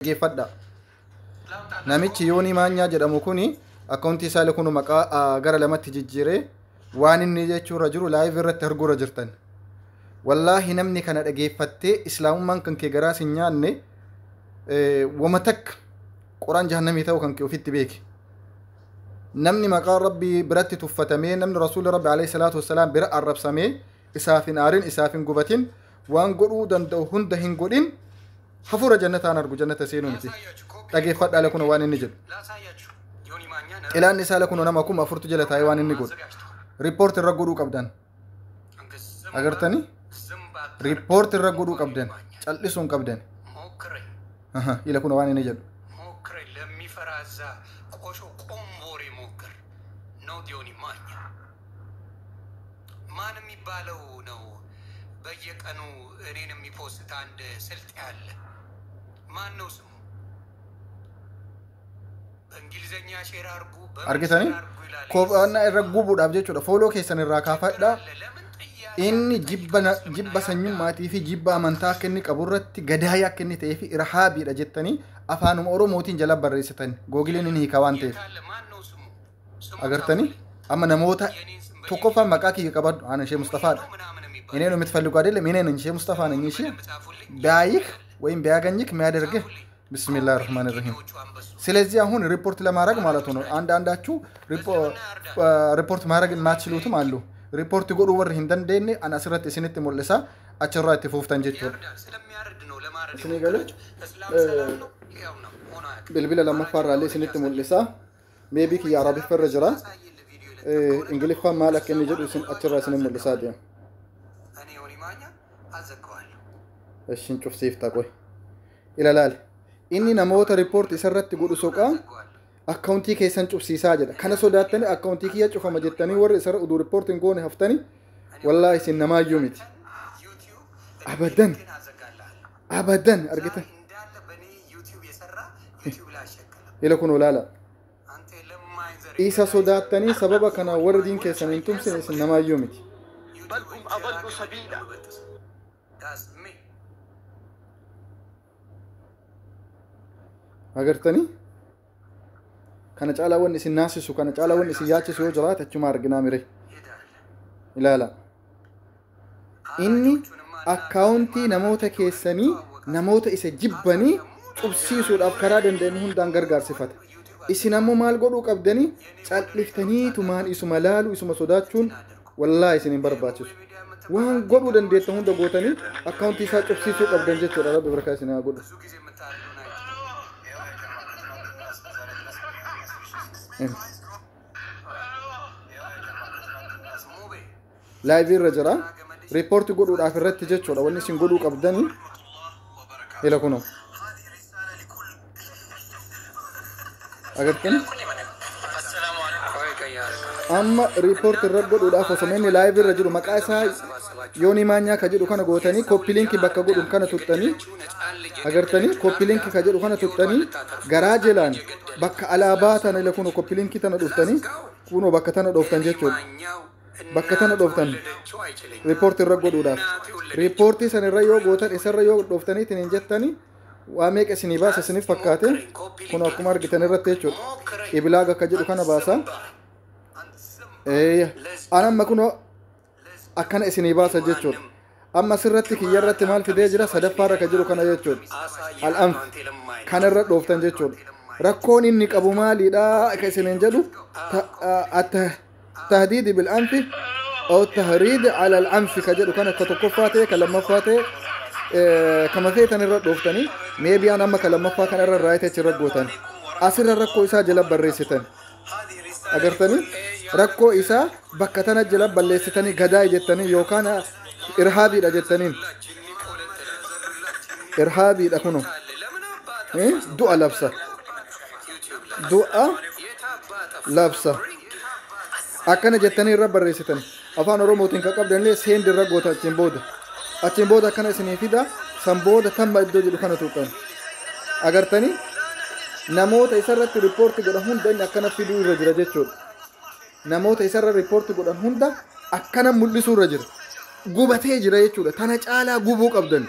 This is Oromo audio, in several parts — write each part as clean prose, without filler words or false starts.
Dhaggeeffadha. Namichi Yoonii Maanyaa jedhamu kuni akkaawuntii isaa kun maqaa gara lamatti jijjiiree waan inni jechuurra jiru live irratti arguurra jirtan. Wallaahi namni kana dhageeffattee islaamummaan kan kee garaa sin nyaanne wama takka qoraan jahannamii ta'uu kan kee ofitti beeki. Namni maqaa Rabbii biratti tuffatamee, namni Rasuulli Rabbi alayhi salaatu wassalaam bira arrabsamee, isaaf hin aarin, isaaf hin gubatin, waan godhuu danda'u hunda hin godhin, hafuura jannataan argu, jannata seenuu miti. Dhageeffadhaa kun waan inni jedhu. Xilaan isaa kun nama 4000tu jala taa'ee waan inni godhu. Report irra godhuu qabdan. Agartanii? Report irra godhuu qabdan. Cal'isuu hin qabdan. Ila kun waan inni jedhu. ማን የሚባለው ነው? በየቀኑ እኔን የሚፖስት አንድ ስልጥ ያለ ማን ነው ስሙ? በእንግሊዘኛ ሼር አርጉ። Argitanii? Kophaannaa irra gubuudhaaf jechuudha. Follow keessan irraa kaafadhaa. Inni jibba sanyummaatii fi jibba amantaa akka inni qabu irratti gadaayii akka inni ta'ee fi irhaabiidha jettanii afaanuma Oromootiin jala barreessitan. Googiliin inni hiika waan ta'eef. Agartanii? Amma namoota tokkoffaan maqaa kiyya qabadhu. Ana ishee Mustafaadha. እኔ ነው የምትፈልጉ አይደለም? እኔ ነኝ ሼህ ሙስጠፋ ነኝ። እሺ ቢያይህ ወይም ቢያገኝህ የሚያደርግህ ብስሚላህ ራህማን ራሂም። ስለዚህ አሁን ሪፖርት ለማድረግ ማለት ነው። አንዳንዳችሁ ሪፖርት ማድረግ የማትችሉትም አሉ። Report godhuu warri hin dandeenye an asirratti isinitti mul'isa, achirraa itti fuuftan jechuudha. Isinii galee bilbila lammaffaarraallee isinitti mul'isa. Maybe kiyya Arabiffarra jira. Ingiliffaan maal akka inni jedhu isin achirraa isinin mul'isaa deema. Ishin cufsiifta qoy. Ilalaal. Inni namoota report isarratti godhu soqaa akkaawuntii keessan cufsiisaa jedha. Kana sodaattanii akkaawuntii kiyya cufama jettanii warri isarra uduu report hin goone haftanii wallaahi isin namaayyuu miti. Abadan. Abadan argitan. Ila kun olaala. Isa sodaattanii sababa kana warri diin keessan hin tumsine isin namaayyuu miti. Agartanii? Kana caalaa wanni isin naasisu, kana caalaa wanni isin yaachisu yoo jiraate achuma arginaa mire. Ilaala. Inni akkaawuntii namoota keessanii, namoota isa jibbanii cubsiisuudhaaf karaa danda'an hundaan gargaarsifata. Isin ammoo maal godhuu qabdanii? Calliftaniitumaan isuma laalu, isuma sodaachuun wallaahi isin hin barbaachisu. Waan godhuu dandeettan hunda gootanii akkaawuntii isaa cubsiisuu qabdan jechuudha. Rabbi barakaa isin haa godhu. Live irra jira. Report godhuudhaaf irratti jechuudha. Wanni isin godhuu qabdanii ila kunoo. Agartanii? Amma report irra godhuudhaaf osoo inni live irra jiru maqaa isaa Yoonii Maanyaa ka jedhu kana gootanii copy link bakka godhuun kana tuttanii agartanii copy link ka jedhu kana tuttanii garaa jalaan bakka alaabaa tana ila kunoo copy link tana dhuftanii kunoo bakka tana dhooftan jechuudha. Bakka tana dhooftan report irra godhuudhaaf. Reportii san irra yoo gootan isarra yoo dhooftaniitiin hin jettanii waa meeqa isinii baasa isiniif fakkaate kun akkuma argitan irratti jechuudha. Ibilaaga akka jedhu kana baasa. An amma kunoo akkana isinii baasa jechuudha. Amma asirratti kiyya irratti maal fidee jira sadaffaarra ka jiru kana jechuudha. Al-anf kanarra dhooftan jechuudha. Rakkoon inni qabu maaliidha akka isiniin jedhu التهديد بالأنف أو التهريد على الأنف كجدو كان كتوقفاته كلمفاته كما فيتن الردوفتني ميبي أنا ما كلمفا كان الرايت تردوتن أسر الركو إسا جلب الريستن أقرتني ركو إسا بكتنا جلب بالليستني غداي جتني يوكان إرهابي رجتنين إرهابي لكنو دعاء لابسة دعاء لابسة akkana jettanii irra barreessitan afaan Oromootiin kan qabdanillee send irra goota achiin booda. Achiin booda akkana isinii fida san booda tamma iddoo jedhu kana tuqan. Agartanii namoota isarratti riippoorti godhan hunda inni akkana fiduu irra jira jechuudha. Namoota isarra riippoorti godhan hunda akkana mul'isuu irra jira. Gubatee jira jechuudha. Tana caalaa gubuu qabdan.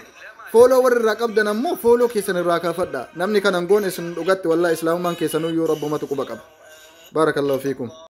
Follow warri irraa qabdan ammoo follow keessan irraa kaafadha. Namni kanan goone isin dhugatti, wallaa, islaamummaan keessanuyyuu rabbumatu quba qaba. Baarakallahu fiikum.